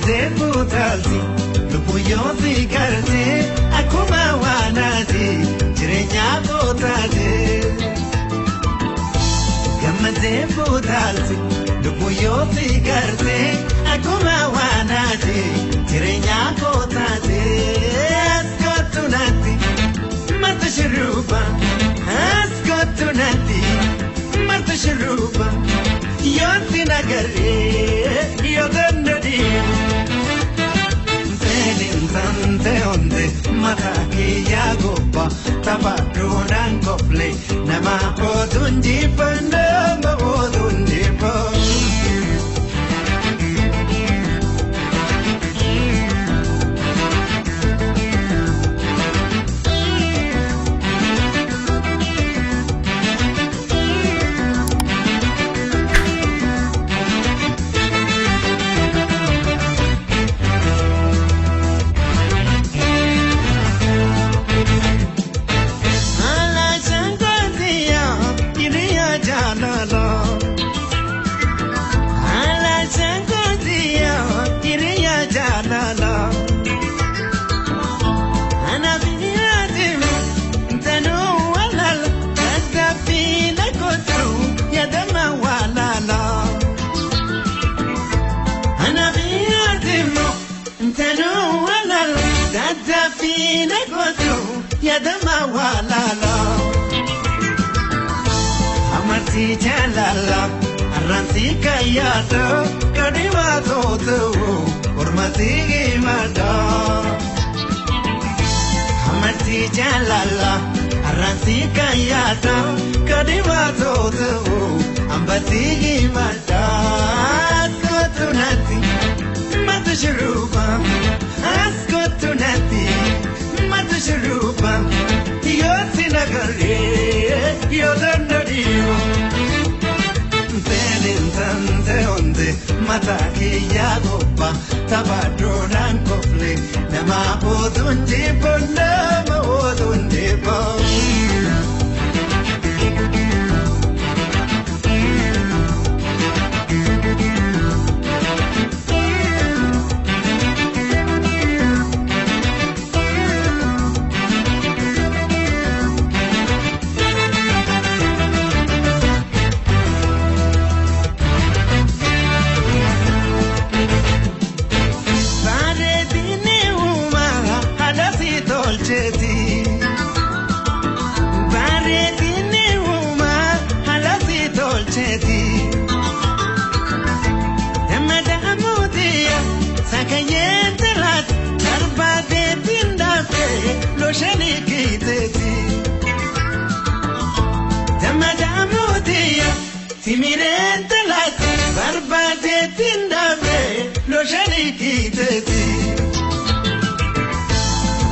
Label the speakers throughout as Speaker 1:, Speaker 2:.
Speaker 1: Gammadee fuutaalti lubbuu yoo si galtee akkuma waanaati jireenya kootaate. Gammadee fuutaalti lubbuu yoo si galtee akkuma waanaati jireenya kootaate. As kootu natti marta shurruba, as kootu natti marta shurruba. Yoo si nagarree yoo dandadii. Sante onde mata kiyya gobba taphaadhuudhaan kofle nama oduun jibba nama oduun jibba. Amartii jaalala arraansi kayyaata kadhimaa tootu ormati himata. Amartii jaalala arraansi kayyaata kadhimaa tootu ambati himata. Askootu natti mata shuruba, askootu natti mata shuruba. Yoo si nagarree yoo dandadhiiru. Seenin tante onde mata kiyya gobba taphaadhuudhaan kofle nama oduun jibbo nama oduun jibbo. Bareedinni uumaa haala si tolcheeti. Dammadaamuutiya sakayyeen talaati darbaateetiin daaftee looshanii kiiteeti. Dammadaamuutiya timireen talaati barbaadeetiin daaftee looshanii kiiteeti.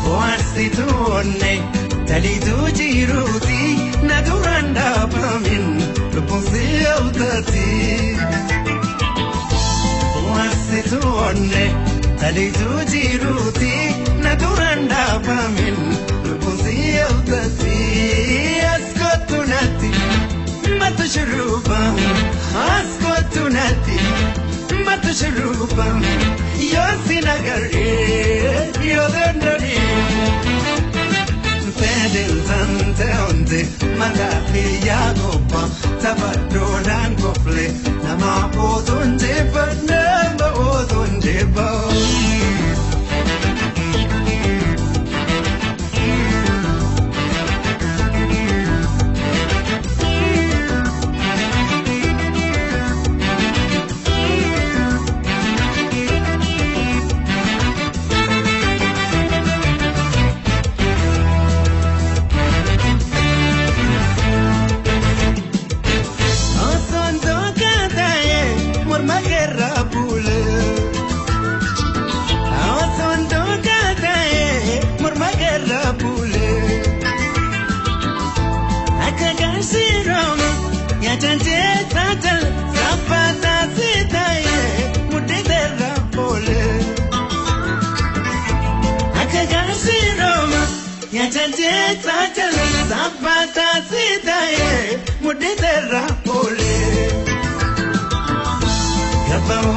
Speaker 1: Bohaarsituu onne taliituu jiruuti na duraan dhaabamin lubbuun si hawwatati. Bohaarsituu onne taliituu jiruuti na duraan dhaabamin lubbuun si hawwatati. As kootu natti mata shurruba, as kootu natti mata shurruba. Yoo si nagarree yoo dandadhee. Fedhin tante onde mata kiyya gobba taphaadhuudhaan kofle nama oduun jibba nama oduun jibba.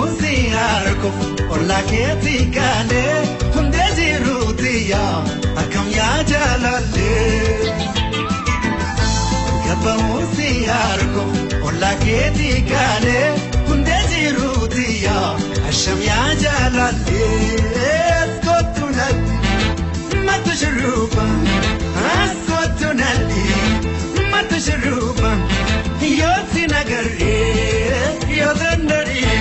Speaker 1: Gabbamuusi harkuuf ollaa keetii kaalee hundee jiruuti yaa akkam yaa jaalallee. Gabbamuusi harkuuf ollaa keetii kaalee hundee jiruuti yaa asham yaa jaalallee. Kootu natti matu shurruba kootu natti matu shurruba yoo si nagarree yoo danda'ee.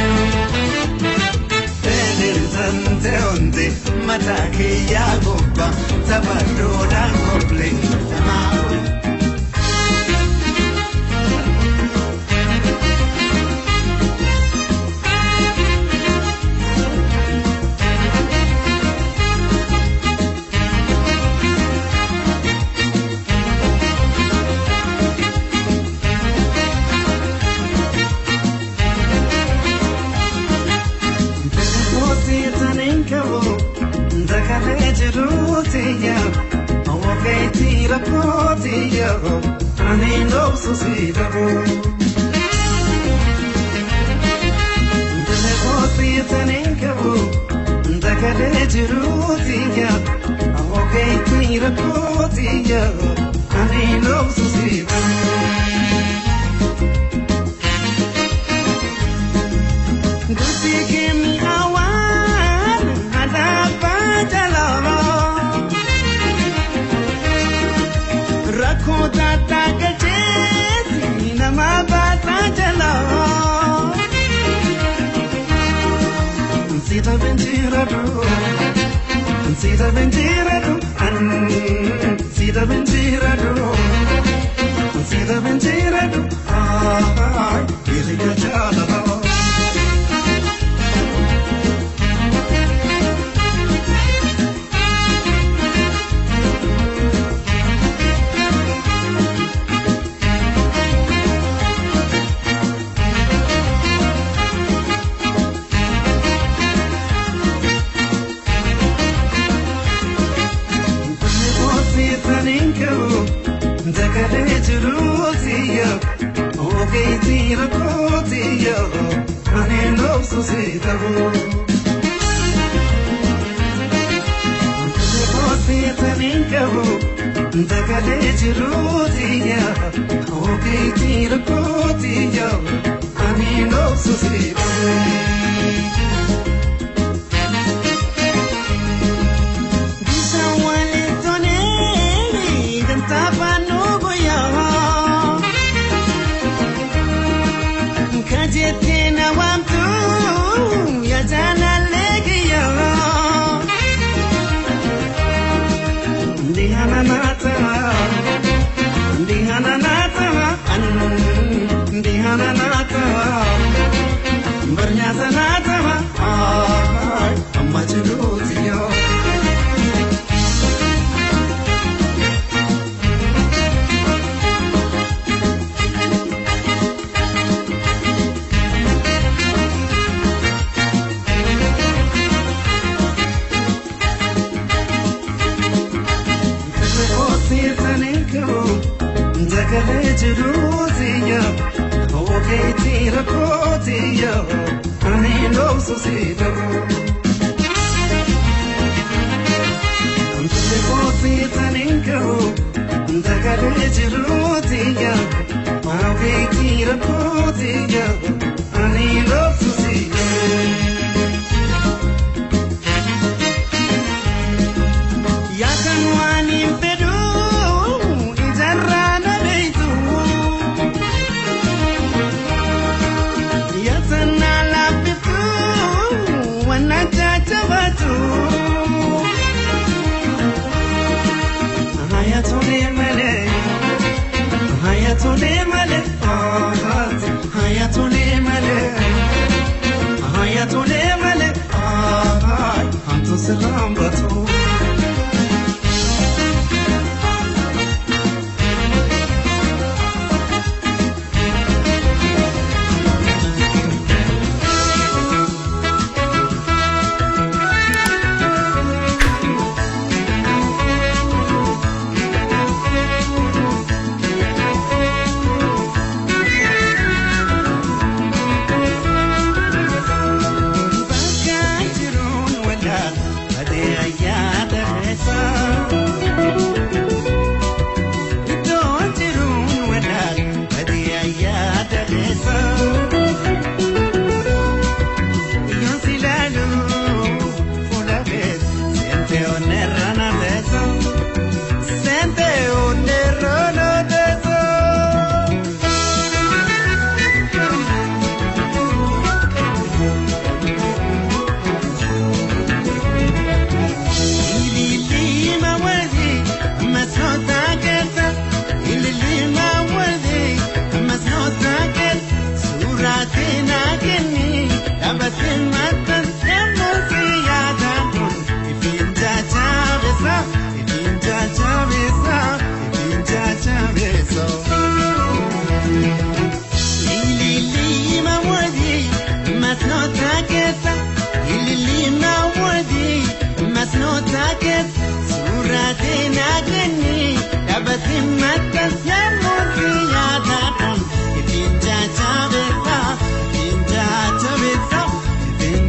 Speaker 1: Sante onde matake ya gobba tabadoodhaan kople namaa.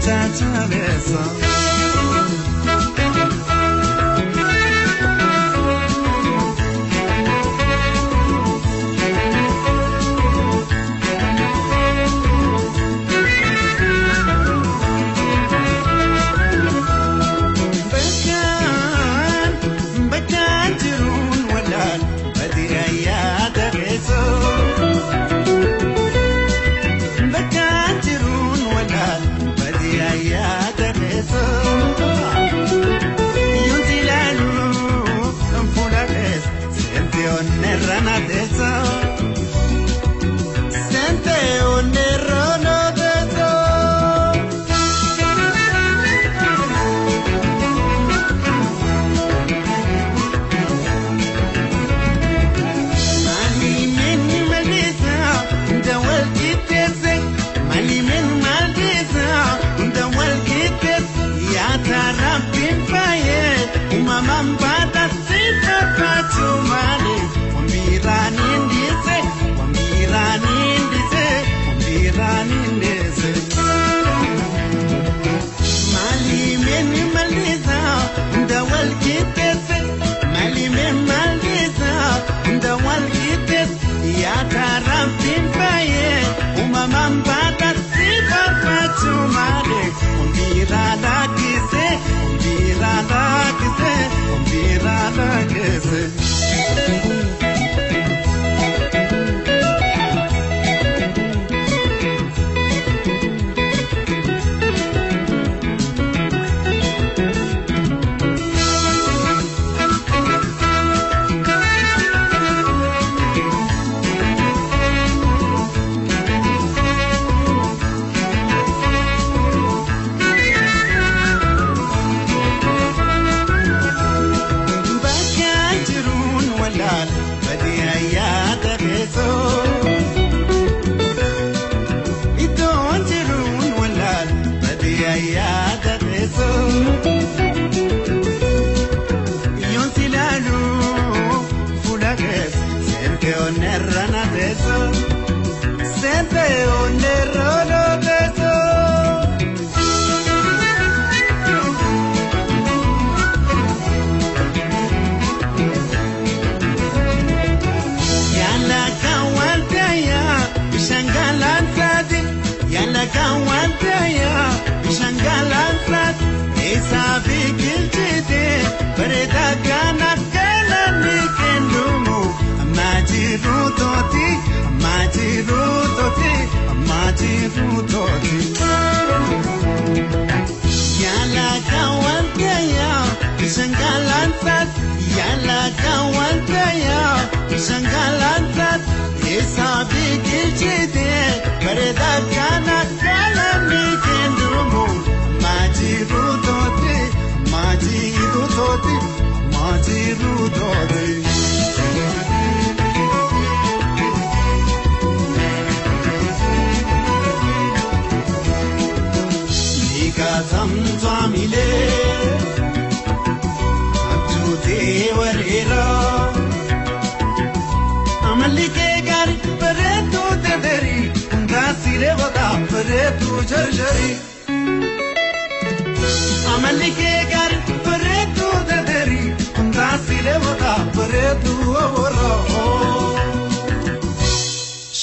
Speaker 1: Chachabeso.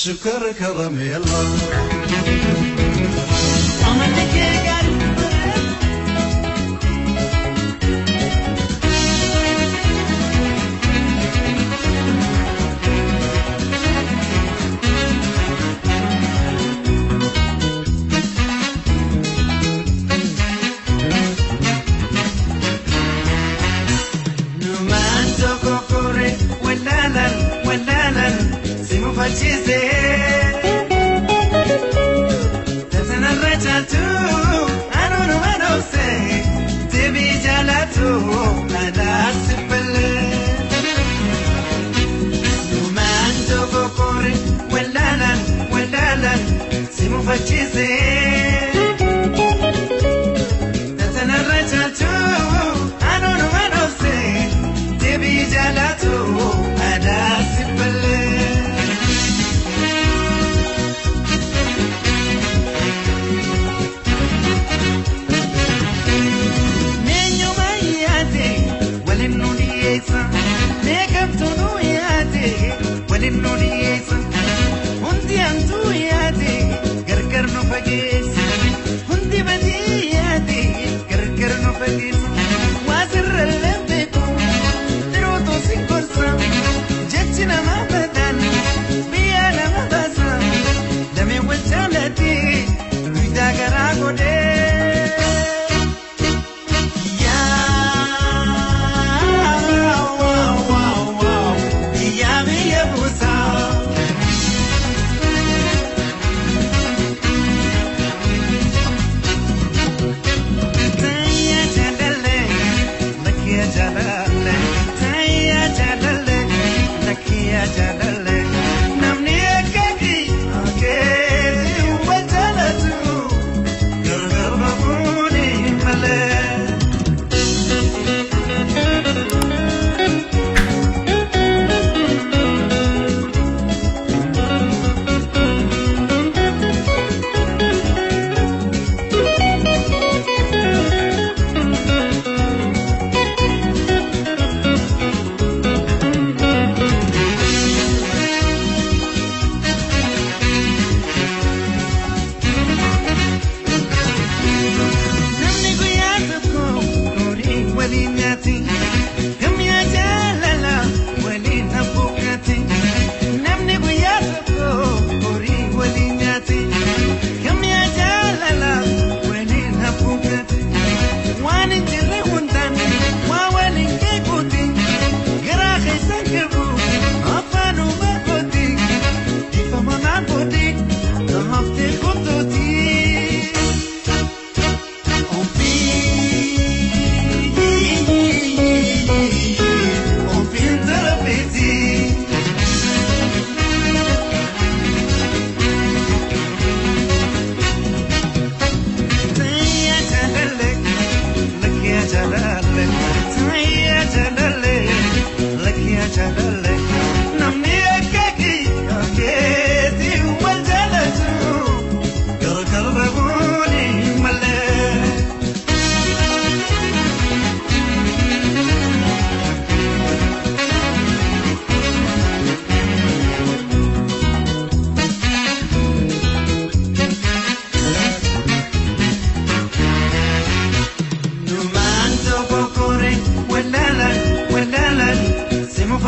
Speaker 2: شكر كرمي الله.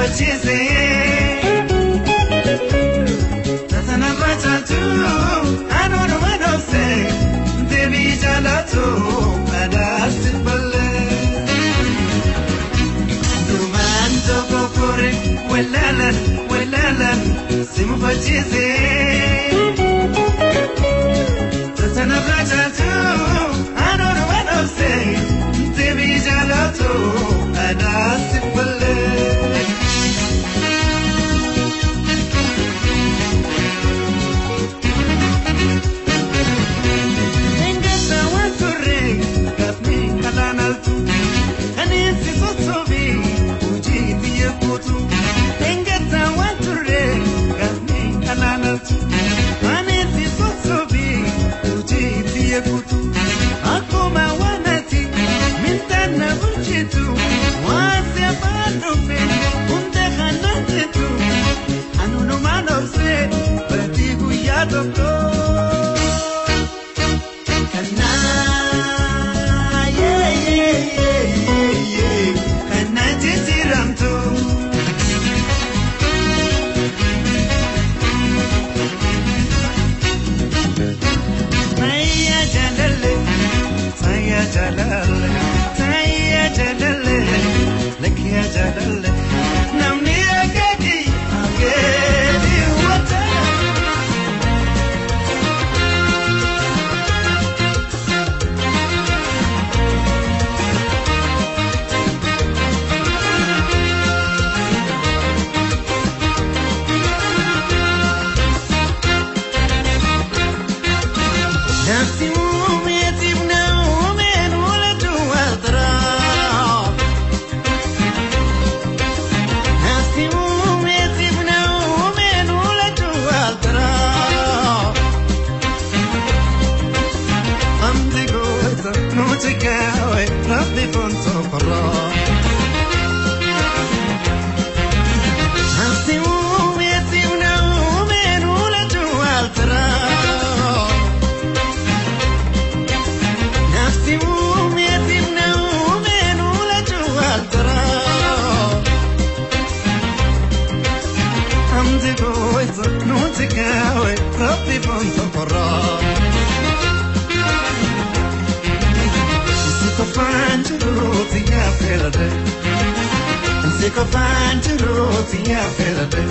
Speaker 1: mufachiise. Tasana facaaltu anuunuma dhoofse deebii jaalatu adaasti ballee. Dumaan tokko kore walaalan walaalan si mufachiise. Tasana facaaltu anuunuma dhoofse deebii jaalatu adaasti ballee. Akkuma waanati mintaana bulchitu waan seefaan dhufe hunda kanaan jettu anunumaan obsee badii guyyaa tokko. Kannaa yee yee yee yee kannaa jijjiiramtu. Taya jalalle, taya jalalle, lakkiya jalalle, namni akkaati akkaati wata. Nafsi uumeetiif na uumeen walatu waltaraa. Nafsi uumeetiif na uumeen walatu waltaraa. Hamdi goota nuti kaawwe rabbi fontoo qorraa. Nafsi uumeetiif na uumeen walatu waltaraa. Nafsi uumeetiif na uumeen ulatu waltaraa. Hamdi goota nuti kaawwe rabbi fontoo qorraa. Si qofaan jiruuti yaa filadhe. Si qofaan jiruuti yaa filadhe.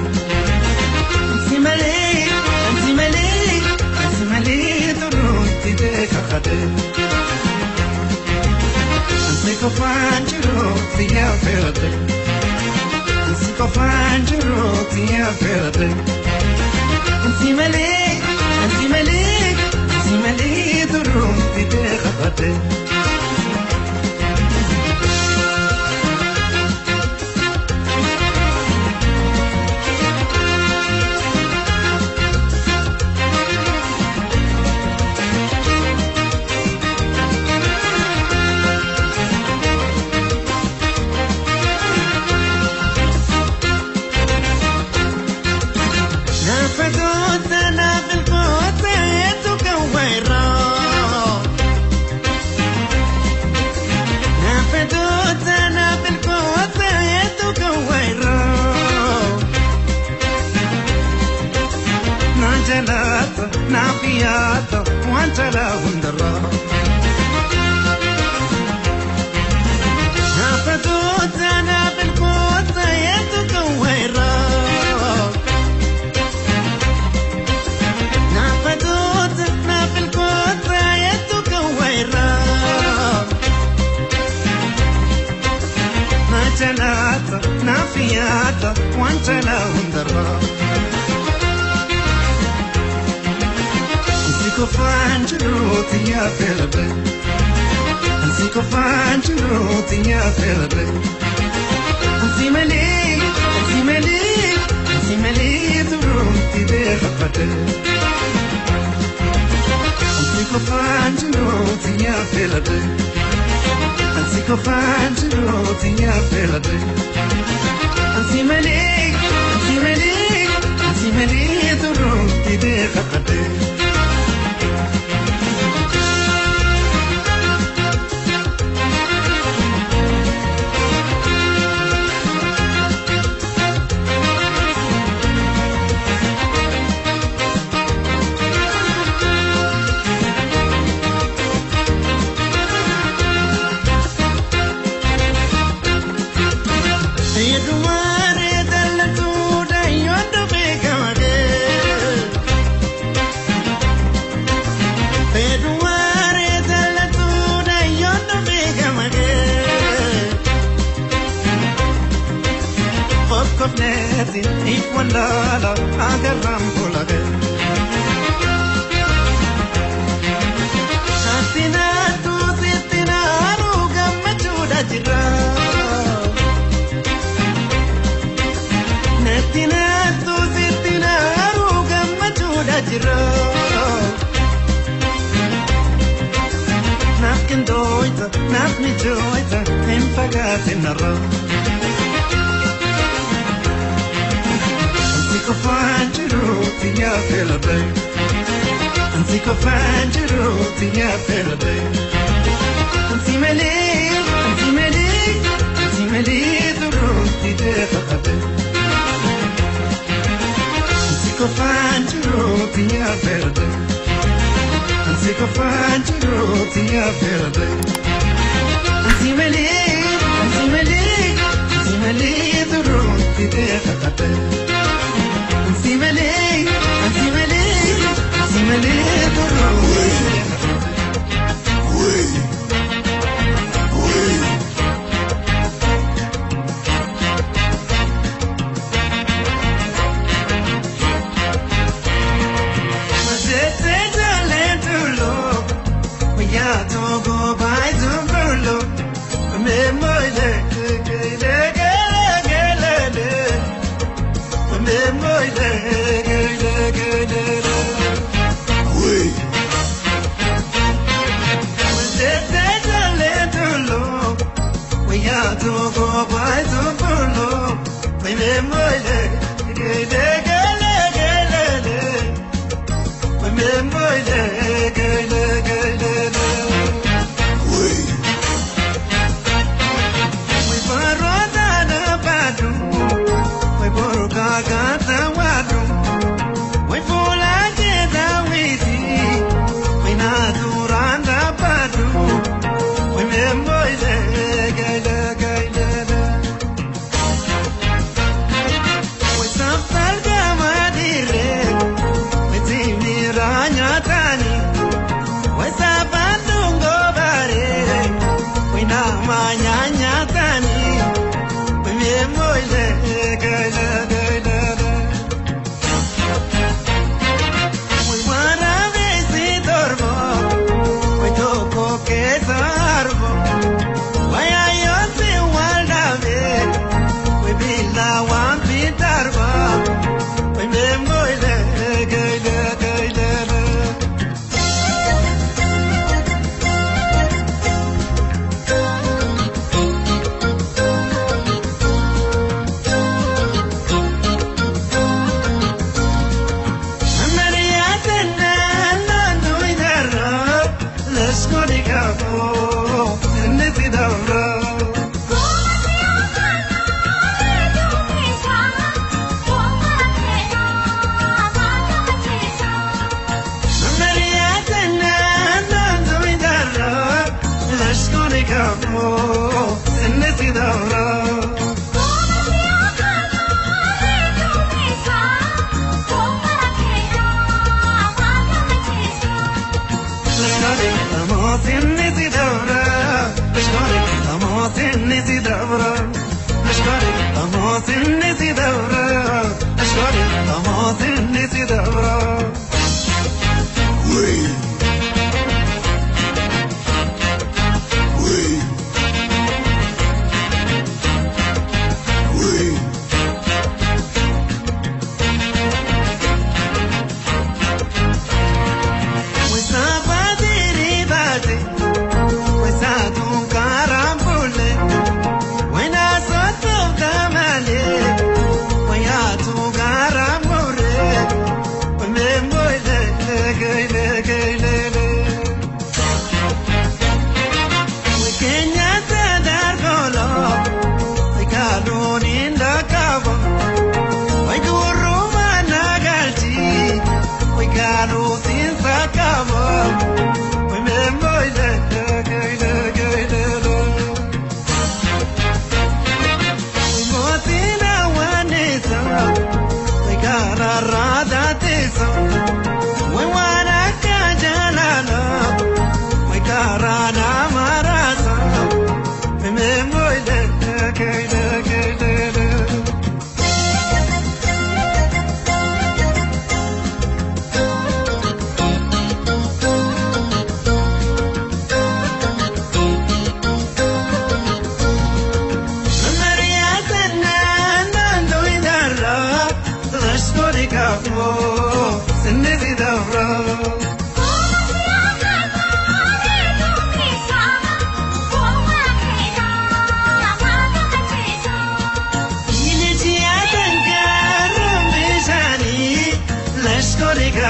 Speaker 1: Si malee, si malee, si malee turuutti deekakadhe. Si qofaan jiruuti yaa filadhe. Si qofaan jiruuti yaa filadhe. Si malee, si malee, si malee turuutti deekakadhe. Naafatoota naafilkoota hedduu kan wayiroo. Naafatoota naafilkoota hedduu kan wayiroo. Naan jalaata naafiyaata waan jalaa hundarraa. Naafatoota naafilkoota hedduu kan wayiroo. Naafatoota naafilkoota hedduu kan wayiroo. Na jalaata naafiyaata waan jalaa hundarraa. Si qofaan jiruuti yaa filadhe. Si qofaan jiruuti yaa filadhe. Si malee, si malee, si malee turuutti beekafadhe. Si qofaan jiruuti yaa filadhe. Si qofaan jiruuti yaa filadhe. Si malee, si malee, si malee turuutti beekafadhe. Wallala agarram bolage Natina tu sitina aru gammachuudha jira Natina tu sitina aru gammachuudha jira Naaf qindooyta naaf mijooyta hin fagaatin narraa Ansi qofaan jiru xiyyaa filadhe Ansi qofaan jiru xiyyaa filadhe Ansi malee ansi malee ansi malee turuutti deeqa qabe Ansi qofaan jiru xiyyaa filadhe Ansi qofaan jiru xiyyaa filadhe Ansi malee ansi malee ansi malee turuutti deeqa qabe Ansi malee ansi malee ansi malee turuutti deeqa qabe.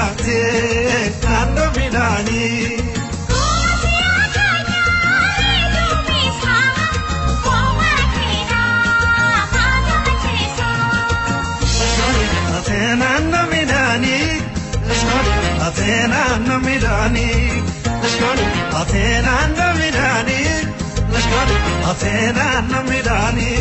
Speaker 1: nyaatee naannoo midhaanii. Naannoo midhaanii, atee naannoo midhaanii, atee naannoo midhaanii, atee naannoo midhaanii.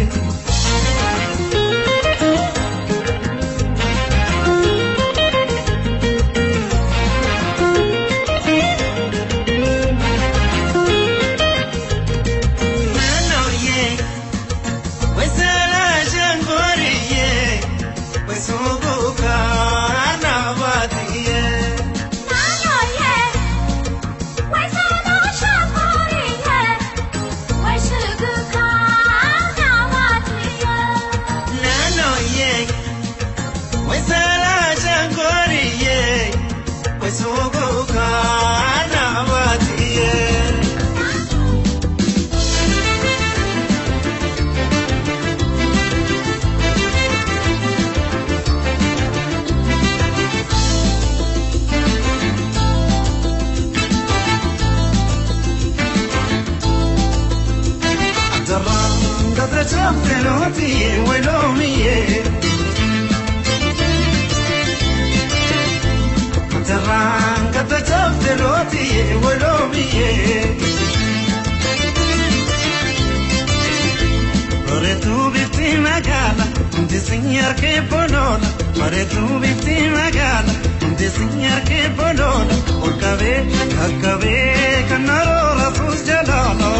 Speaker 1: Bareedduu bifti magaala hundi sinyar kee bolola. Bareedduu bifti magaala hundi sinyar kee bolola. Ol qabee qaqqabee kan naroora jalaala.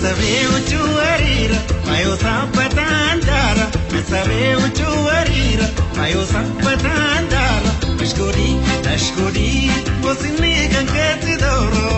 Speaker 1: Sabee huccuu hariira mayoo sabbataan daara. Sabee huccuu hariira mayoo sabbataan daara. Mashgoodii dashgoodii gosinni kan keetti dooroo.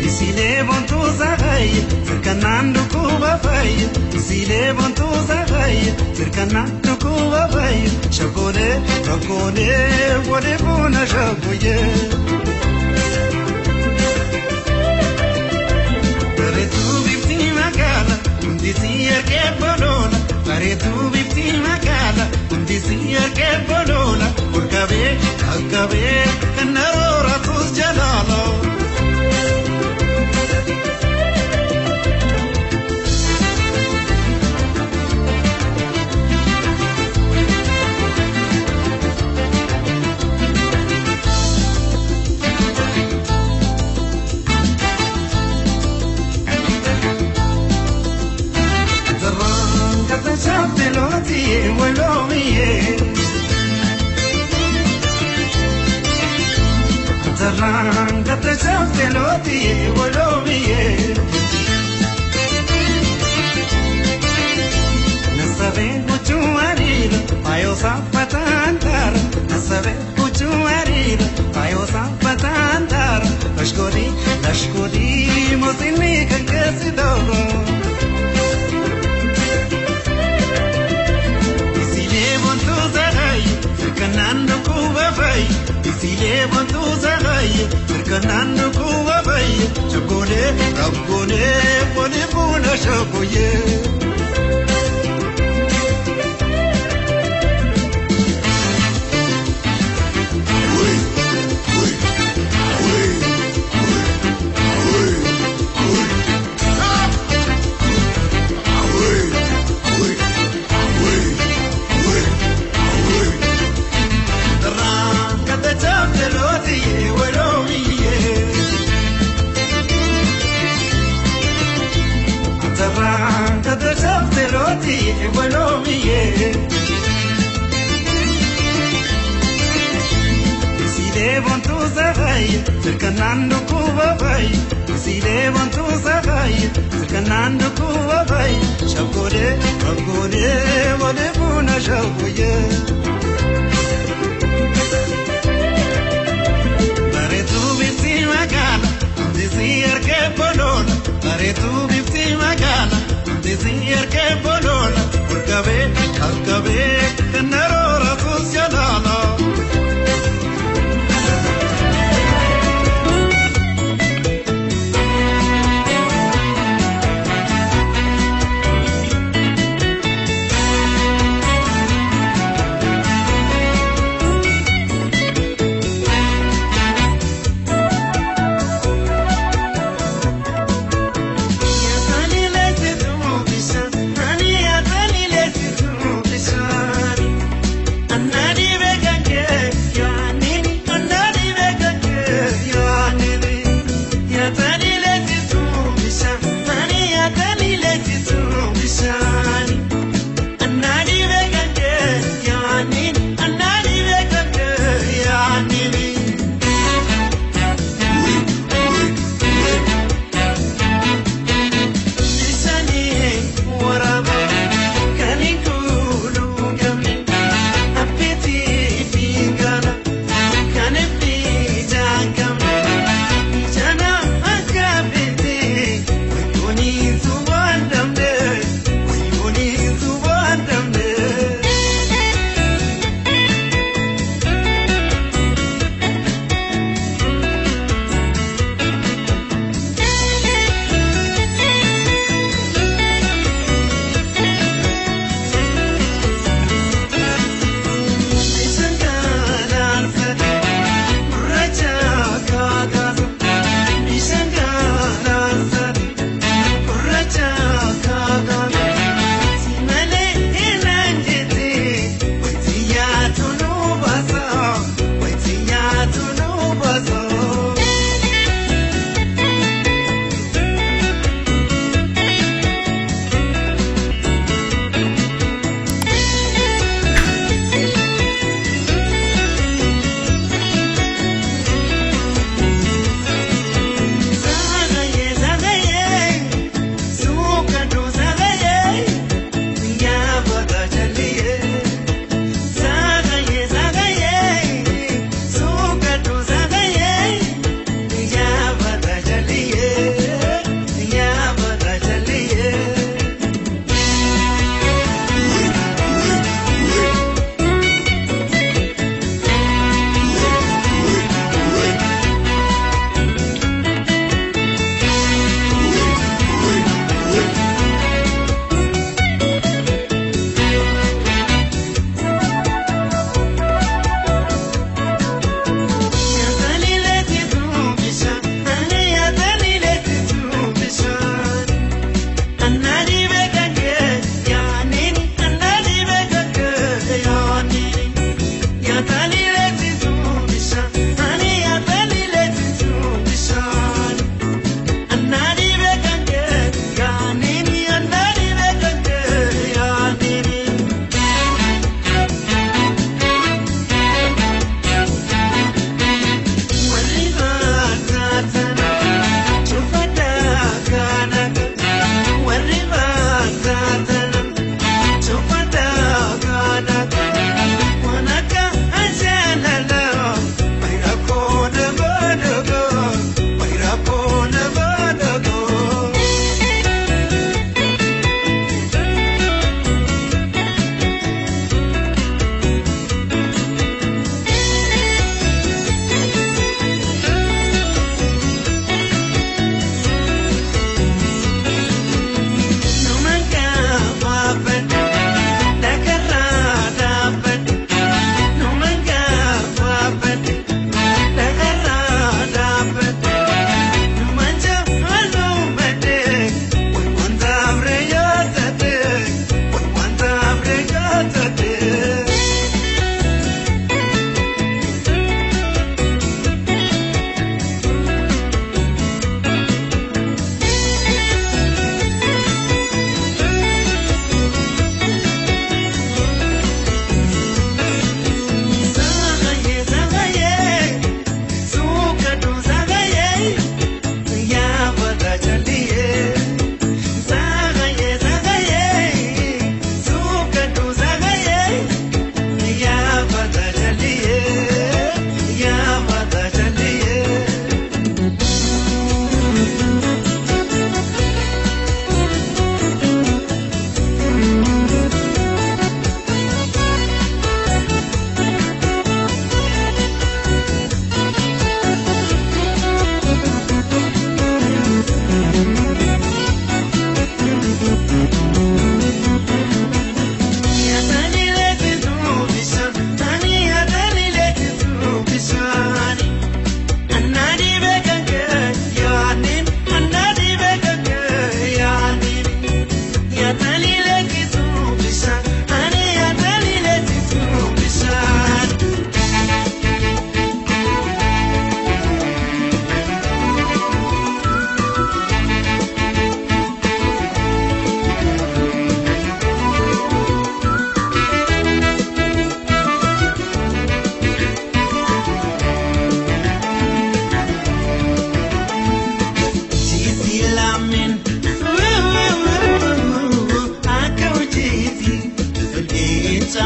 Speaker 1: Isilee bontuu sagaye sirkanaan dhukkuba fayya. Isilee bontuu sagaye sirkanaan dhukkuba fayya. Shakkoolee rakkoolee walii buuna shakkooyee. Bareedduu bifti magaala hundi si ergee bolola. Bareedduu bifti magaala hundi si ergee bolola. Ol qabee qaqqabee kan narooratus jalaala. Lashkodi, mosinni kan keessi dooro. Isilee bontuu sagaye sirkanaan dhukkuba fayye. Isilee bontuu sagaye sirkanaan dhukkuba fayye. Shakkoolee rakkoolee walii buuna shakkooyee. Isilee bontuu sagaye sirkanaan dhukkuba fayye. Silee wantoota baay'ee sirkanaan dhukkuba baay'ee shaggoolee shaggoolee walee buna shaggooyee. Bareetuu bifti magaala hundi ergee boloola. Bareetuu bifti magaala hundi ergee boloola. Olkabee alkabee kan naroora tuus jalaala.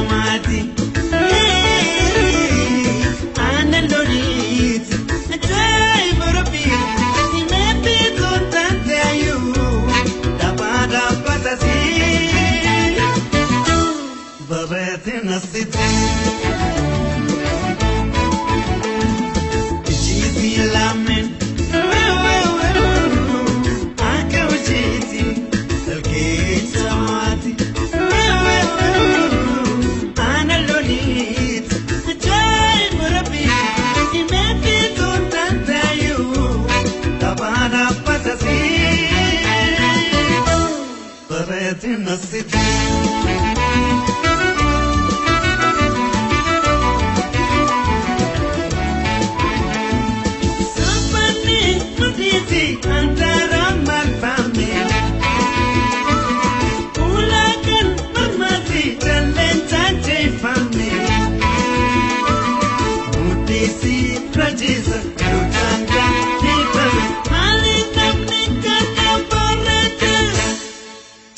Speaker 1: Chamaati aannan looniiti ajaa'iba rabbi himeetti toltaan ta'ayyuu dhabaa dhaabbatasi bareedina sitti. Ijjiitii lameen akka hojiitti dalgee chamaati. Bareedina sitti. Sabani mudhiiti antara marfame. Ulagan marmati jalleen taajjeeffame. Mudhiisi rajiisa lujaanga hiikame. Maali namni kana bareede?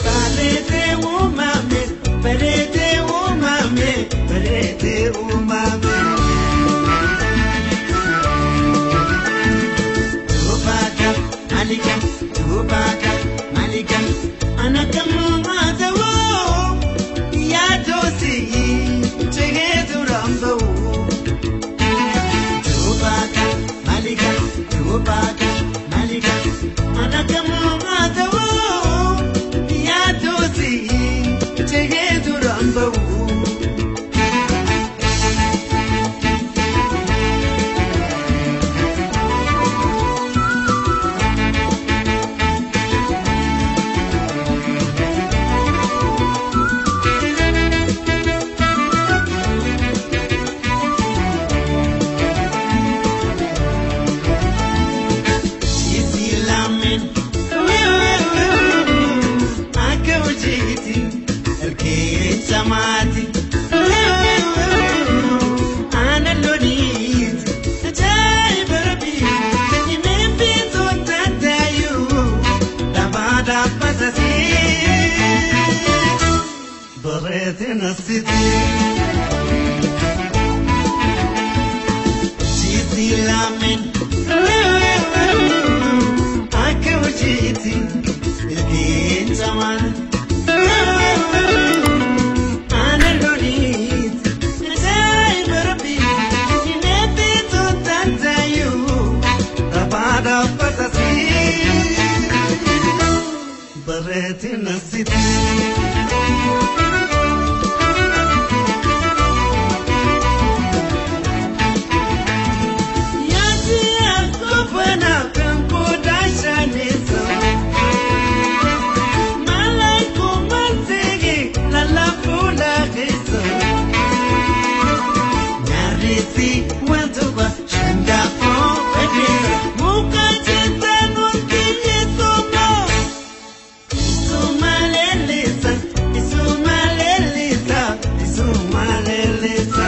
Speaker 1: Bareedee uumame, bareedee uumame, bareedee uumame. Tubaga, malika, tubaga, malika, anakamu yaadosi, chegeetu rambawu. Tubaga, malika, tubaga, malika, anakamu yaadosi, chegeetu rambawu. Akka hojiitti ilkee chamaati. Aannan looniiti ajaa'iba rabbi himee biitoota ta'ayyuu dhabaa dhaabbatasi. Bareedina sitti. Jiitii lameen akka hojiitti ilkeen chamaati. Aannan looniiti ajaa'iba rabbi himee biitoota ta'ayyuu dhabaa dhaabbatasi. Bareedina sitti. Yaati akkofana kan qodaa shaneessa. Malaayiku malteege lallaafuula keessa. Nyaarrisi wantoota shandaafoo fedheessa. Muka jeetan wanti Isuma lelisa, isuma lelisa, isuma lelisa.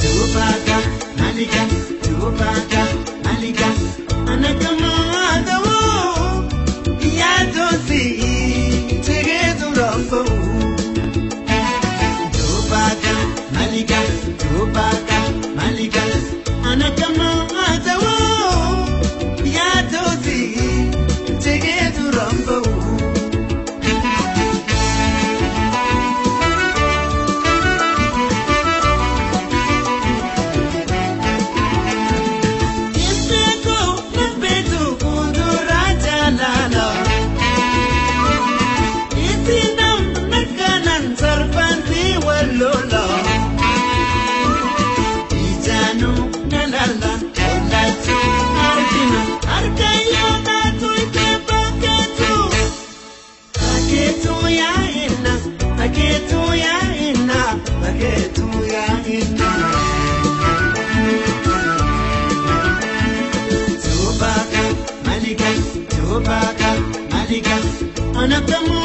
Speaker 1: Tubaga, malika, tubaga, malika, anakamu adawu, yaadosi, chegeetu rambawu. Tubaga, malika, tubaga, malika, anakamu adawu, yaadosi, chegeetu rambawu. Ibbeeku nabbeetu kuduraa jaalala. Itti namni kanan sarbanti wallola. Ijaanu nalala olachi argina harka yoonatu itti bakkeetu. Bakkeetu yaa'inna bakkeetu yaa'inna bakkeetu yaa'inna. Tubaga, malika, tubaga, malika, anakamu.